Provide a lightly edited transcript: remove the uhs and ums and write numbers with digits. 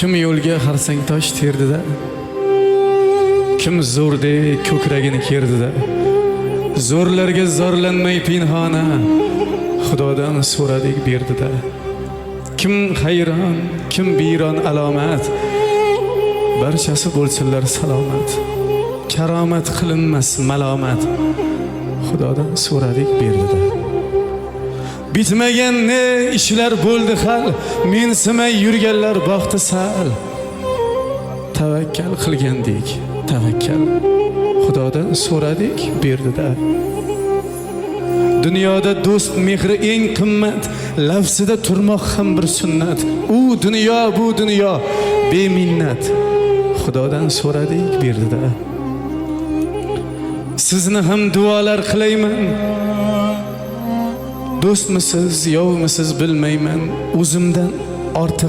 Kim yo'lga xarsang tosh terdida, kim zo'rdek ko'kragini kerdida, zo'rlarga zorlanmay pinhona Xudodan so'radik, berdida. Kim hayron, kim biyron alomat, barchasi bo'lsinlar salomat. Karomat qilinmas malomat, Xudodan so'radik, berdida. Bitmagan ne ishlar bo'ldi hal, mensimay yurganlar boqdi sal. Tavakkal qilgandik, tavakkal, Xudodan so'radik, berdida. Dunyoda do'st mehri eng qimmat, lafzida turmoq ham bir sunnat. U dunyo, bu dunyo beminnat, Xudodan so'radik, berdida. Sizni ham duolar qilayman. Do'stmisiz, yovmisiz, bilmayman, o'zimdan ortiq.